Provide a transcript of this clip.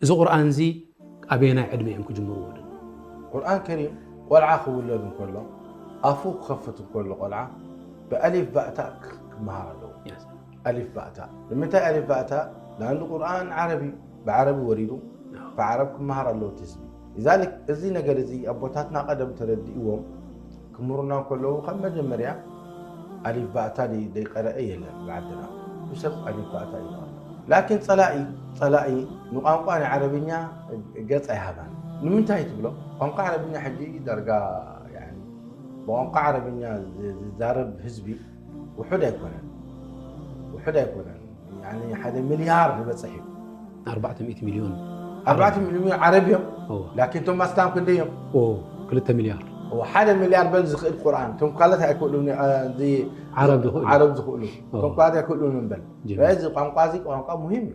እዚ ቁርኣን እዚ ኣበየናይ ዕድመ እዮም ክጅምርዎ ድን? ቁርኣን ከሪም ቆልዓ ክውለድ እንከሎ ኣፉ ክኸፍት እንከሎ ቆልዓ ብኣሊፍ ባእታ ክመሃር ኣለዎ። ኣሊፍ ባእታ ንምንታይ ኣሊፍ ባእታ? ለኣንዱ ቁርኣን ዓረቢ ብዓረቢ ወሪዱ ብዓረብ ክመሃር ኣለዎ እቲ ህዝቢ። ሊዛሊክ እዚ ነገር እዚ ኣቦታትና ቀደም ተረዲእዎም ክምህሩና እንከለዉ ካብ መጀመርያ ኣሊፍ ባእታ ደይቀረአ የለን ብዓድና ብሰብ ኣሊፍ ባእታ እዩ። ላኪን ፀላኢ ፀላኢ ንቋንቋ ናይ ዓረብኛ ገፅ ኣይሃባን። ንምንታይ ትብሎ? ቋንቋ ዓረብኛ ሕጂ ዳርጋ ብቋንቋ ዓረብኛ ዝዛረብ ህዝቢ ውሑድ ኣይኮነን ውሑድ ኣይኮነን። ሓደ ሚልያር ዝበፅሕ እዩ። ኣርባዕተ ሚእቲ ሚልዮን ኣርባዕተ ሚልዮን ዓረብ እዮም። ላኪን ቶም ኣስላም ክንደይ እዮም? ክልተ ሚልያር። ሓደ ሚልያር በል ዝኽእል ቁርኣን ቶም ካልኦት ኣይክእሉን። ዓረብ ዝኽእሉ ዓረብ ዝኽእሉ ቶም ካልኦት ኣይክእሉን እምበል። ስለዚ ቋንቋ እዚ ቋንቋ ሙሂም እዩ።